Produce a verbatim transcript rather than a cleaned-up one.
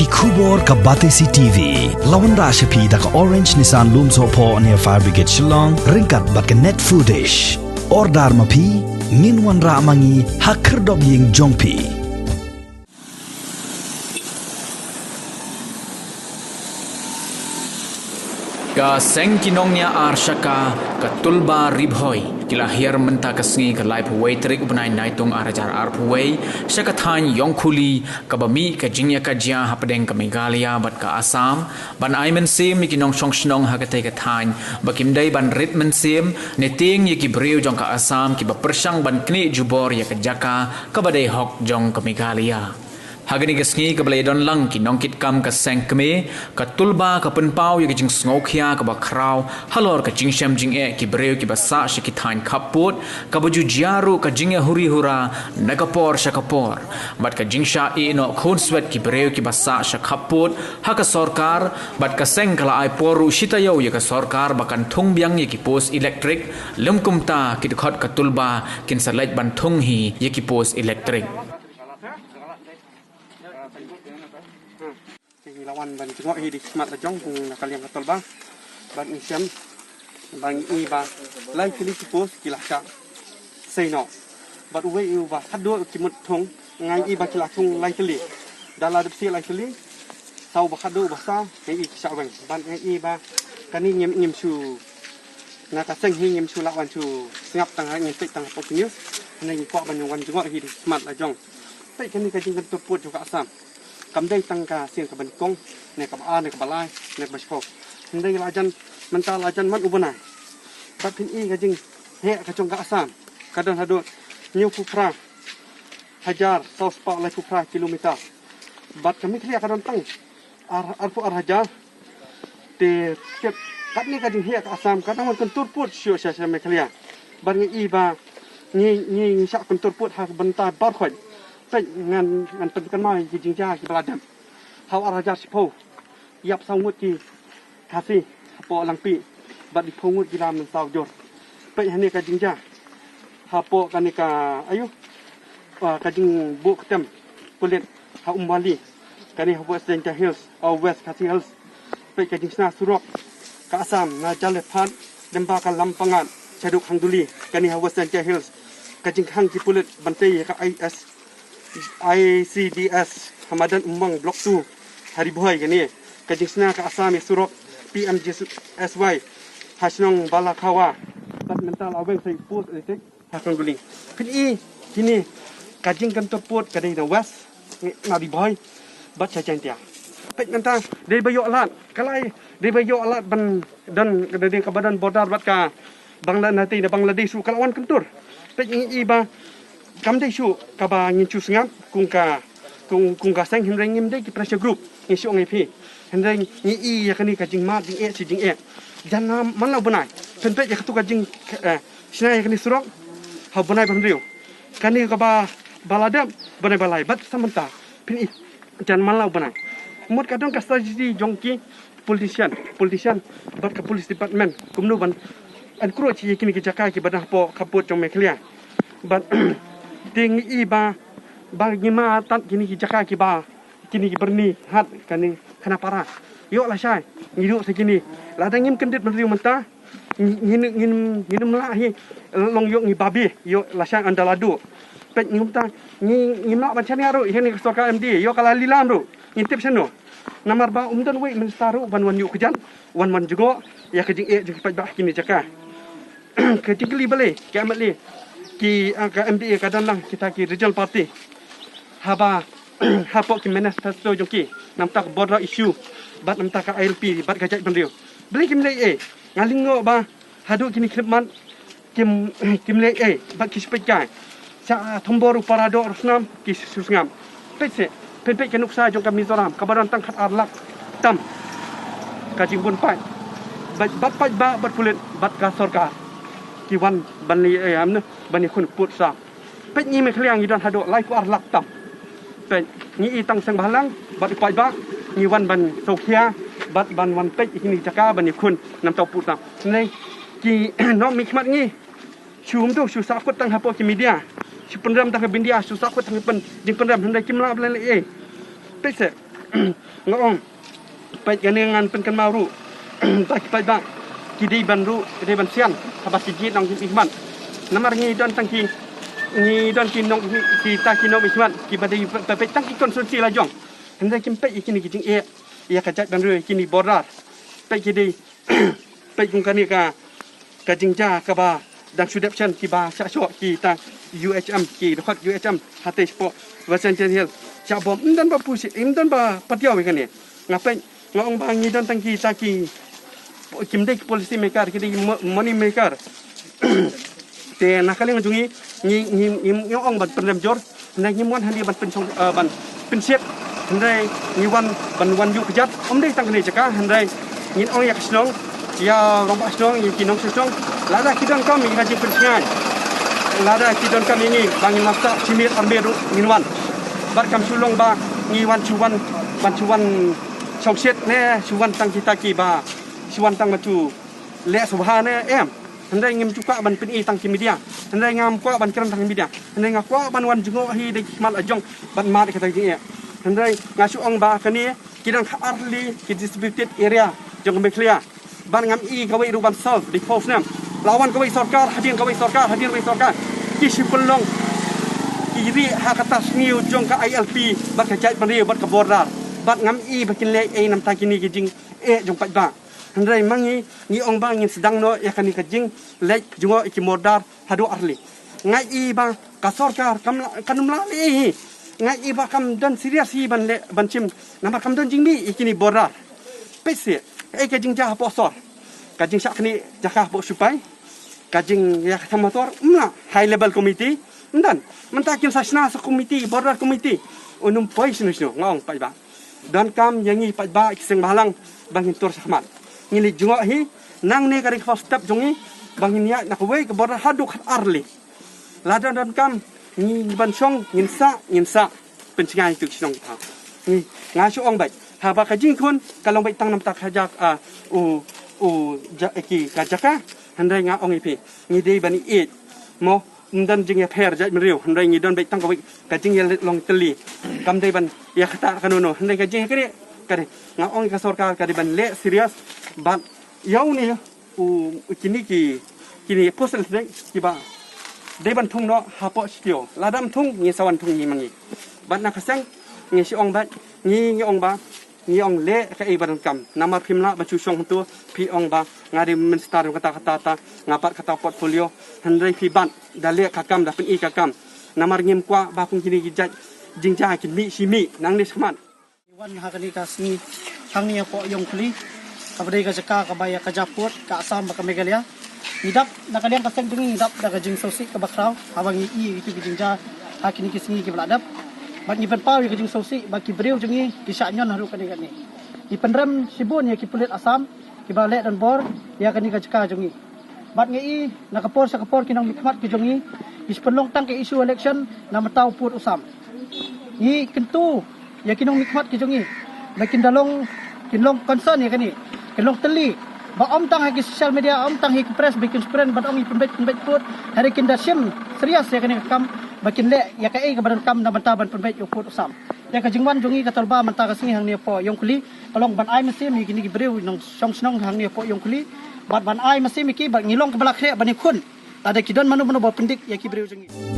Khubor ka Batesi T V. La wanrah sha phi da ka Orange Nissan Lumsohphoh near Fire Brigade Shillong, ryngkat bad ka Net Foodish. Order ma phi, ngin wanrah ma ngi ha khyrdop ïing jong phi. Ka seng ki nongñiah ar shaka ka Tulba Ri Bhoi ki la hiar mynta ka sngi ka laiphew wei tarik u bnai Naitung ar hajar arphew wei sha ka thaiñ Ïongkhuli kaba mih ka jingïakajia hapdeng ka Meghalaya bad ka Assam ban ai mynsiem ïa ki nongshong shnong ha katei ka thaiñ ba kim dei ban rit mynsiem ne tieng ïa ki briew jong ka Assam kiba pyrshang ban knieh jubor ïa ka jaka kaba dei hok jong ka Meghalaya. Ha kane ka sngi kaba la ïadon lang ki nongkitkam ka seng kmie, ka Tulba ka pynpaw ïa ka jingsngewkhia kaba khraw halor ka jingshem jingeh ki briew kiba sah sha ki thaiñ khappud, kaba ju jia ruh ka jingïahuri hura na ka por sha ka por bad ka jingshah ïeh noh khunswet ki briew kiba sah sha khappud ha ka sorkar, bad ka seng ka la ai por ruh shi taïew ïa ka sorkar ba kan thung biang ïa ki post elektrik, lym kumta ki dkhot ka Tulba kin sa leit ban thung hi ïa ki post elektrik. Ngi la wan ban jngoh hi da ki khmat la jong na ka liang ka Tulba. Bad ngi shem ba ngi i ba lai tylli ki post ki la shah sei noh. Bad uwei uba haduh ki mut thung, nga i ba ki la thung lai tylli. Da la dep sei lai tylli, saw ba haduh ba saw, nga i ki shah weng. Bad nga i ba kane ngim, ngim shu, na ka seng hi ngim shu lah wan shu sngap tang ha, ngim peit tang ha pok news. Hynrei ngi kwah ban wan jngoh hi da ki khmat la jong. Peit kane ka jingkyntur pud jong ka Assam. Kam dei tang ka sien kaba nyngkong, ne kaba ar, ne kaba lai, ne kaba shiphew. Hynrei la jan, mynta la jan man u bnai. Bad phin i ka jingheh ka jong ka Assam ka don haduh hynñiewphew phra hajar saw spah laiphew phra kilometer. Bad ka Meghalaya ka don tang ar, arphew ar hajar. Te tip katne ka jingheh ka Assam ka dang wan kyntur pud shuh sha, sha Meghalaya. Bad ngi i ba ngi, ngi, ngi shah kyntur pud ha ka bynta baroh khoit. Peit ngan, ngan pynkynmaw ïa ki jingjia kiba la dep. Ha u ar hajar shiphew, ïap saw ngut ki Khasi hapoh Langpih, bad diphew ngut ki la mynsaw jur. Peit hangne ka jingjia hapoh kane ka, ayu, ah, ka jingbuh ktem pulit ha Umwali, kane ha West Jaintia Hills, ah, West Khasi Hills. Peit ka jingshna surok ka Assam na Jalephat lyngba ka Lampangad shaduh Khanduli, kane ha West Jaintia Hills. Ka jingkhang ki pulit ban tei ïa ka I S, I C D S ha madan Umwang Block two ha Ri Bhoi, kane ka jingshna ka Assam ïa surok P M G S Y ha shnong Balakhawa. Bad mynta la weng sa ïa post elektrik ha Khanduli. Phin i kine ka jingkyntur pud ka dei na West, na Ri Bhoi bad sha Jaintia. Peit mynta dei ba ïoh lad, ka lai dei ba ïoh lad ban don, ka dei kaba don border bad ka Bangla-, na tei na Bangladesh ruh ka la wan kyntur. Peit ngi i ba kam dei shuh kaba ngin shu sngap kum ka, kum, kum ka seng, hynrei ngim dei ki pressure group, ngi shu ong ïa phi. Hynrei ngi i ïa kane ka jingmad jingeh shi jingeh. Jan na man la u bnai phin peit ïa katu ka jing, eh, shna ïa kane surok ha u bnai ba hynriew. Kane kaba, ba la dep bnai ba lai bad sa mynta phin i jan man la u bnai. Mut ka don ka strategy jong ki politician, politician bad ka police department kumno ban encroach ïa kine ki jaka kiba don hapoh khappud jong Meghalaya. Bad te ngi i ba, ba ngi ma tad kine ki jaka kiba, kine ki byrni hat kane Khanapara. Ïoh lashai ngi duh sa kine. Lada ngim kyndit bynriew mynta, ngi, ngi, ngi, ngim lah hi long ïoh ngi babe, ïoh lashai ynda la duh. Peit ngi mynta ngi, ngim lah ban shaniah ruh ïa kane ka sorkar M D A, ïoh ka la lilam ruh ngin tip shano. Namar ba um don uwei u minister ruh ban wan ïuh kjat, wan, wan jngoh ïa ka jingeh jong ki paidbah ha kine jaka. Ka jingkylli balei ka M L A, ki, ah, ka M D A ka don lang kita ki regional party. Haba hapoh ki manifesto jong ki na bynta ka border issue bad na bynta ka I L P bad ka jaitbynriew, balei kim leh ei? Nga lyngngoh ba haduh kine ki khyllipmat kim, kim leh ei bad ki shu peit kai. Sha thombor u para doh ruh snam ki shu sngap. Peit seh, peit, peit ka nuksa jong ka Mizoram kaba don tang khatar lak tam ka jingbun paid. Bad, bad paidbah bad pulit bad ka sorkar ki wan ban leh ei, am ne, ban ïakhun pud sa. Peit ngi Meghalaya ngi don haduh laiphew ar lak tam. Peit ngi i tang seng bhalang bad u paidbah ngi wan ban sngewkhia bad ban wan peit ïa kine ki jaka ban ïakhun na bynta u pud tam. Hynrei ki nongmihkhmat ngi shu, ym dei shu sahkut tang hapoh ki media, shu pynrem tang ha media, shu sahkut tang ha pyn, jingpynrem, hynrei kim lah ban leh ei. Peit seh, Nga ong, peit kane ngan pynkynmaw ruh ba ki paidbah ki dei ban ruh, ki dei ban sian haba ki jied nongmihkhmat. Namar ngi don tang ki, ngi don ki nong, kita ki nongmihkhmat kiba dei ba peit tang ki konstituensi la jong. Hynrei kim peit ïa kine ki jingeh ïa ka jaitbynriew, ïa kine border. Peit ki dei peit kum kane ka, ka jingjia kaba dang shu dep shen kiba shah shoh kita U H M, ki dkhot U H M hatei shapoh West Jaintia Hills. Shah bom, ym don ba push, ym don ba patiaw ïa kane. Nga peit, nga ong ba ngi don tang kita ki, kim dei ki policy maker, ki dei mo-, money maker. Te na ka liang jong ngi, ngi, ngi, ngi, ngi ong ban pyndem jur, hynrei ngim wan hangne ban pynshong, eh, ban pynsiat, hynrei ngi wan ban wan ïuh kjat, ym dei tang kane jaka, hynrei ngin ong ïa ka shnong, ïa rangbah shnong, ïa ki nongshong shnong, lada ki donkam ïa ka jingpynshngaiñ, lada ki donkam ïa ngi ba ngin wan sah shi miet ar miet ruh ngin wan. Bad kam shu long ba ngi wan shu wan, ban shu wan shongshit ne shu wan tang kita kiba shu wan tang ban shu leh sngewbha ne em. Hynrei ngim ju kwah ban pyni tang ki media. Hynrei ngam kwah ban kren tang ki media. Hynrei nga kwah ban wan jngoh hi da ki khmat la jong ban mad ïa kata ka jingeh. Hynrei nga shu ong ba kane ki dang khatar tylli ki disputed area jong ka Meghalaya. Bad ngam i kawei ruh ban solve da ki phew snem. La wan kawei sorkar, hadien kawei sorkar, hadien kawei sorkar. Ki shu pynlong ki rieh ha kata sniew jong ka I L P bad ka jaitbynriew bad ka border. Bad ngam i ba kin leh ei namar kine ki jingeh jong paidbah. Hynrei ma ngi, ngi ong ba ngin sdang noh ïa kane ka jingleit jngoh ïa ki border haduh arli. Nga i ba ka sorkar kam la, kam lah leh hi. Nga i ba kam don serious hi ban leh, ban shim, namar kam don jingmih ïa kine border. Peit seh, kaei ka jingjia hapoh sor, ka jingshah khnieh jaka hapoh sipai, ka jingïakajia motor, ym lah, high level committee ym don. Mynta kin sa shna sa committee, border committee. Unym poi shano shano, nga ong paidbah. Donkam ïa ngi paidbah ki seng bhalang ba ngin tur shakhmat. Ngin leit jngoh hi, nangne ka dei ka first step jong ngi ba ngin ïaid na kawei ka border haduh khatar lei. Lada donkam ngi ban shong, ngin sah, ngin sah. Pynshngaiñ ïa ki shnong ki thaw. Ngi, nga shu ong beit, haba ka jingkhun ka long beit tang namar ka jaka, ah, u, u ja, ki, ka jaka. Hynrei nga ong ïa phi, ngi dei ban ïeit mo. Ym don jingïapher jaitbynriew, hynrei ngi don beit tang kawei ka jingïalong tylli. Kam dei ban ïa kata kano kano, hynrei ka jingïakren ka dei, nga ong ïa ka sorkar ka dei ban leh serious. Bad ïa une u, u kine ki, kine postal sdek kiba dei ban thung noh hapoh shnong. Lada ym thung, ngi sa wan thung ngi ma ngi. Bad na ka seng ngi shu ong beit, ngi, ngi ong ba ngi ong leh kaei ba donkam. Namar phim lah ban shu shong hangto, phi ong ba nga dei minister jong kata kata kata, nga bat kata portfolio. Hynrei phi bat da leh ka kam, da pyni ka kam. Namar ngim kwah ba kum kine ki jait jingjia kin mih shi mih nangne shakhmat. Wan ha kane ka sngi hangne hapoh Ïewkhli, kaba dei ka jaka kaba ïakajia pud ka Assam bad ka Meghalaya. Ngi dap na ka liang ka seng jong ngi, ngi dap da ka jingsngewsih kaba khraw haba ngi i ïa kitu ki jingjia ha kine ki sngi kiba la dep. Bad ngi pynpaw ïa ka jingsngewsih ba ki briew jong ngi ki shah ñion haduh katne katne. Ngi pynrem shibun ïa ki pulit Assam kiba leh donbor ïa kane ka jaka jong ngi. Bad ngi i na ka por sha ka por ki nongmihkhmat ki jong ngi ki shu pynlong tang ka issue election na ka bynta u pud u sam. Ngi kyntu ïa ki nongmihkhmat ki jong ngi ba kin da long, kin long concern ïa kane, kin long tylli, ba ym tang ha ki social media, ym tang ha ki press ba kin spread ban ong ïa pynbeit, pynbeit pud. Hynrei kin da shim serious ïa kane ka kam, ba kin leh ïa kaei kaba donkam na ka bynta ban pynbeit ïa u pud u sam. Ïa ka jingwan jong ngi ka Talba mynta ka sngi hangne hapoh Ïewkhli ka long ban ai mynsiem ïa kine ki briew nongshong shnong hangne hapoh Ïewkhli, bad ban ai mynsiem ïa ki ba ngi long kiba la khreh ban ïakhun lada ki don mano mano ba pyndik ïa ki briew jong ngi.